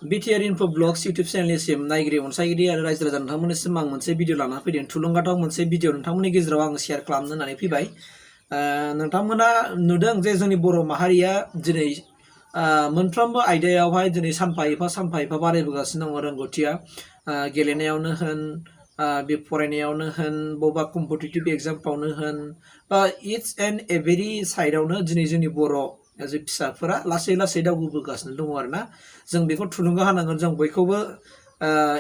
Btr Info Vlogs YouTube channelनिसिम नायगिरि अनसायगिरि आरो रायजो राजा नोंथांमोननिसिम आं मोनसे भिडिअ लाना फैदों थुलुंगाथाव मोनसे भिडिअ नोंथांमोननि गेजेराव आं शेयार खालामनो होननानै फैबाय नोंथांमोना नुदों जे जोंनि बर' माहारिया दिनै मोनफ्रोमबो आयदायावहाय दिनै सानफा एफा बारायबोगासिनो दङ रोंगौथिया गेलेनायावनो होन बे फरायनायावनो होन बबेबा कम्पिटिटिभ एग्जामफ्रावनो होन बा इच एन्ड एभरि साइडआवनो दिनै जोंनि बर' जे फिसाफोरा लासै दावगाबोगासिनो दङ आरोना जों बेखौ थुलुंगा होनांगोन जों बयखौबो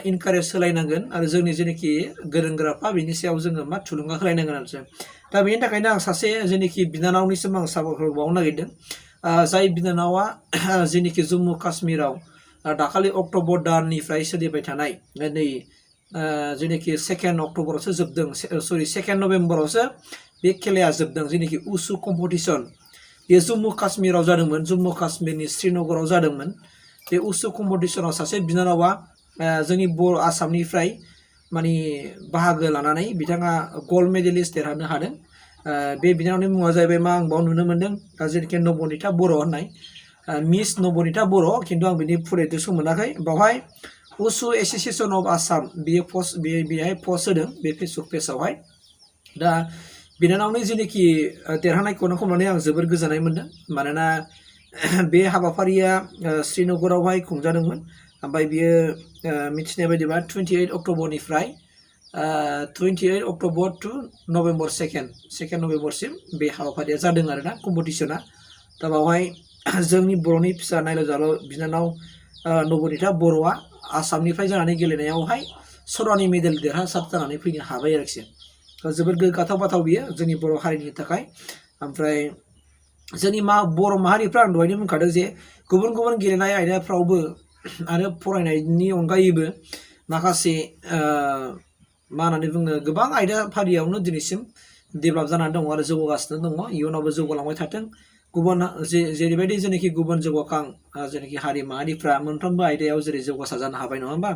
इनकारेज होलायनांगोन आरो जोंनि जेनेखि गोरों गोराफ्रा बेनि सायाव जोङो मा थुलुंगा होलायनांगोन आरो दा बेनि थाखायनो आं सासे जेनेखि बिनानावनिसिम आं साबायखर बावनो नागिरदों जाय बिनानावा जेनेखि जम्मु काश्मीराव दाखालि अक्ट'बर दाननिफ्राय सोलिबाय थानाय नै जेनेखि 2 अक्ट'बरावसो जोबदों सरि 2 नभेम्बरावसो बे खेलाया जोबदों जेनेखि उसु कम्पिटिसन बे जम्मु काश्मीराव जादोंमोन जम्मु काश्मीरनि श्रीनगराव जादोंमोन बे उसु कम्पिटिसनाव सासे बिनानावा जोंनि बर' आसामनिफ्राय माने बाहागो लानानै बिथाङा गल्ड मेडेलिस्ट देरहानो हादों बे बिनानावनि मुङा जाहैबाय मा आं बाव नुनो मोन्दों जेनेखि नबनिता बर' होननाय मिस नबनिता बर' खिन्थु आं बिनि फुल एड्रेसखौ मोनाखै बावहाय उसु एस'सिएशन अफ आसाम बियो पस्ट बेहाय पस्ट होदों बे फेसबुक पेजावहाय दा बिनानावनि जेनेखि देरहानायखौ नुनानै आं जोबोर गोजोननाय मोन्दों मानोना बे हाबाफारिया श्रीनगरावहाय खुंजादोंमोन ओमफ्राय बियो मिथिनाय बायदिबा 28 अक्ट'बरनिफ्राय 28 अक्ट'बर टु नभेम्बर 2 नभेम्बरसिम बे हाबाफारिया जादों आरोना कम्पिटिसना दा बावहाय जोंनि बर'नि फिसा नायल' जाल' बिनानाव नबनिता बर'आ आसामनिफ्राय जानानै गेलेनायावहाय सनानि मेडेल देरहासार जानानै फैनो हाबाय आरोखि जोबोद गोग्गाथाव बाथाव बियो जोंनि बर' हारिनि थाखाय ओमफ्राय जोंनि बर' माहारिफ्रा आं दहायनो बुंखादों जे गुबुन गुबुन गेलेनाय आयदाफ्रावबो आरो फरायनायनि अनगायैबो माखासे मा होननानै बुङो गोबां आयदाफारियावनो दिनैसिम डेभेलप जानानै दङ आरो जौगागासिनो दङ इयुनावबो जौगालांबाय थाथों गुबुन जेरैबायदि जेनेखि गुबुन जौगाखां जेनेखि हारि माहारिफ्रा मोनफ्रोमबो आयदायाव जेरै जौगासार जानो हाबाय नङा होमबा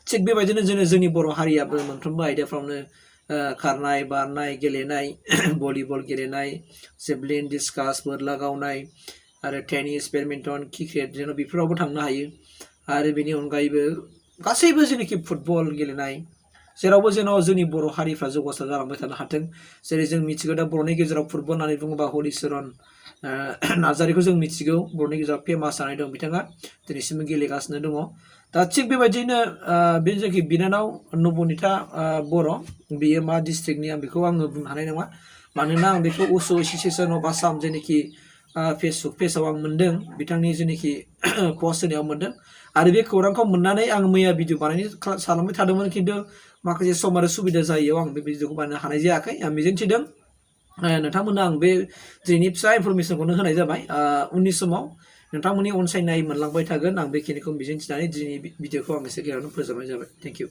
थिग बेबायदिनो जोंनि बर' हारियाबो मोनफ्रोमबो आयदाफ्रावनो खारनाय बारनाय गेलेनाय भलिबल गेलेनाय जेभलिन डिस्कास बोरला गावनाय आरो टेनिस बेडमिन्टन क्रिकेट जेन' बेफोरावबो थांनो हायो आरो बेनि अनगायैबो गासैबो जेनेखि फुटबल गेलेनाय जेरावबो जेन' जोंनि बर' हारिफ्रा जौगासार जालांबाय थानो हाथों जेरै जों मिथिगौ दा बर'नि गेजेराव फुटबल होननानै बुङोबा हलिचरन नार्जारिखौ जों मिथिगौ बर'नि गेजेराव फेमास जानानै दं बिथाङा दिनैसिमबो गेलेगासिनो दङ दा थिग बेबायदिनो बे जेखि बिनानाव नबनिता बर' बियो मा डिस्ट्रिक्टनि आं बेखौ आङो बुंनो हानाय नङा मानोना आं बेखौ उसु एस'सिएशन अफ आसाम जेनेखि फेसबुक पेजाव आं मोन्दों बिथांनि जेनेखि पस्ट होनायाव मोन्दों आरो बे खौरांखौ मोननानै आं मैया भिडिअ बानायनो सानबाय थादोंमोन खिन्थु माखासे सम आरो सुबिदा जायैयाव आं बे भिडिअखौ बानायनो हानाय जायाखै आं मिजिंथिदों नोंथांमोननो आं बे दिनैनि फिसा इनफरमेसनखौनो होनाय जाबाय उननि समाव नोंथांमोननि अनसायनाय मोनलांबाय थागोन आं बेखिनिखौ मिजिंथिनानै दिनैनि भिडिअखौ आं एसे गेजेरावनो फोजोबनाय जाबाय थेंक इउ